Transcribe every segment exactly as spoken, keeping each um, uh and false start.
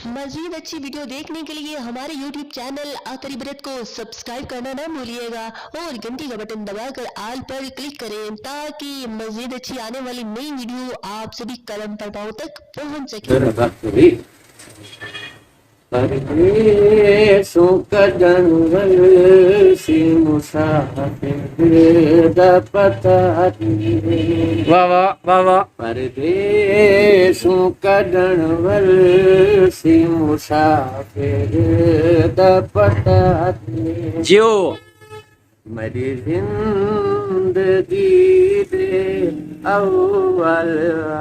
مزید اچھی ویڈیو دیکھنے کے لیے ہمارے یوٹیوب چینل اختر عبرت کو سبسکرائب کرنا نہ بھولیے گا اور گھنٹی کا بٹن دبا کر آل پر کلک کریں تاکہ مزید اچھی آنے والی نئی ویڈیو آپ سبھی قلم پر پاؤں تک پہنچ سکے۔ پردیسوں کڈن ولسی مسافر دا پتہ ݙے۔ واہ واہ، واہ واہ۔ پردیسوں کڈن ولسی مسافر دا پتہ ݙے۔ جیو۔ میݙی زندگی دے اول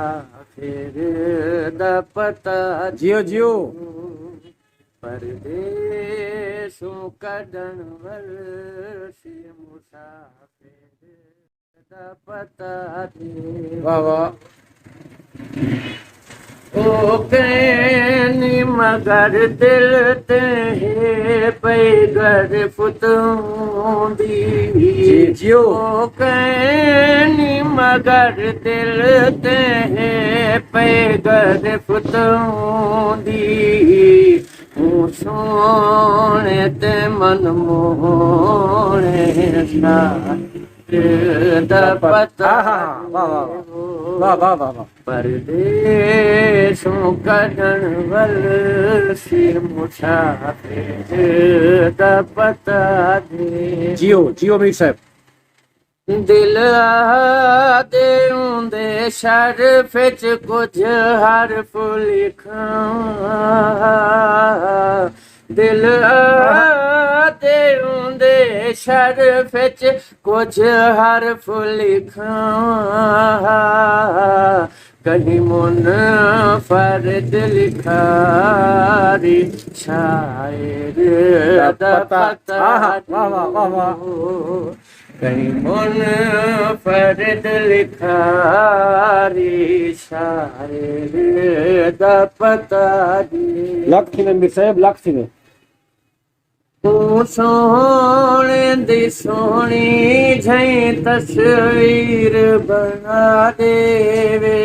آخر دا پتہ ݙے۔ جیو، جیو۔ پردیسوں کڈن ولسی مسافر دا پتہ ݙے۔ واہ واہ۔ او کینی مگر دل تے ہے پئی گرفت اوندی۔ جی، جیو۔ او کینی مگر دل تے ہے پئی گرفت اوندی۔ اوں سوہݨے تے من موہݨے ساں دا پتہ۔ ہاں، ہاں، ہاں، واہ، واہ، واہ۔ واہ، واہ، واہ، واہ۔ پردیسوں کڈن ولسی مسافر دا پتہ ݙے۔ جیو، جیو میر صاحب۔ دل آہدے اوندے شرف اچ کجھ حرف لکھاں۔ دل آہدے اوندے شرف اچ کجھ حرف لکھاں۔ کہیں منفرد لکھاری شاعر دا پتہ۔ آہا، واہ، واہ، واہ، واہ۔ کہیں منفرد لکھاری شاعر دا پتہ ݙے۔ لکھ تھیندے میر صاحب، لکھ تھیندے۔ اوں سوہݨے دی سوہݨی جھئیں تصویر بݨا ݙیوے۔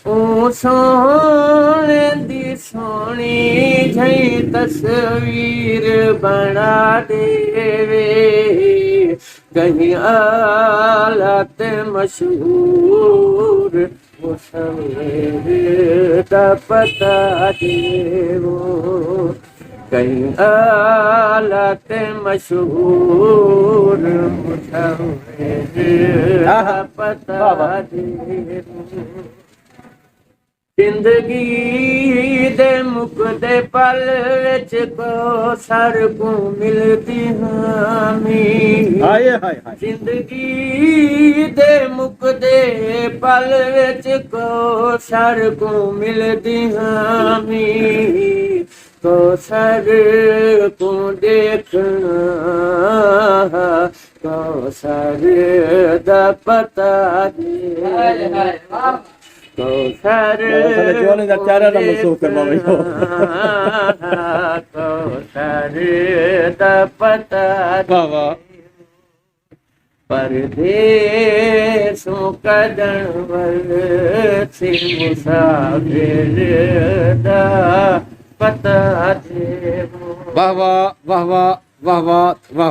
اوں سوہݨے دی سوہݨی جھئیں تصویر بݨا ݙیوے۔ کہیں اعلیٰ تے مشہور مصور دا پتہ ݙیوو۔ کہیں اعلیٰ تے مشہور مصور دا پتہ ݙیوو۔ زندگی دے مکدے پل وچ کوثر کوں ملدی ہاں میں۔ ہائے، ہائے، ہائے۔ زندگی دے مکدے پل وچ کوثر کوں ملدی ہاں میں۔ کوثر کوں ݙیکھݨا، کوثر دا پتہ ݙے۔ کوثر ساݙے جوانی دا پیارا نہ منسوخ کرواوے۔ کوثر دا پتہ۔ واہ واہ۔ پردیسوں کڈن ولسی مسافر دا پتہ ݙے۔ واہ واہ، واہ واہ، واہ واہ، واہ واہ۔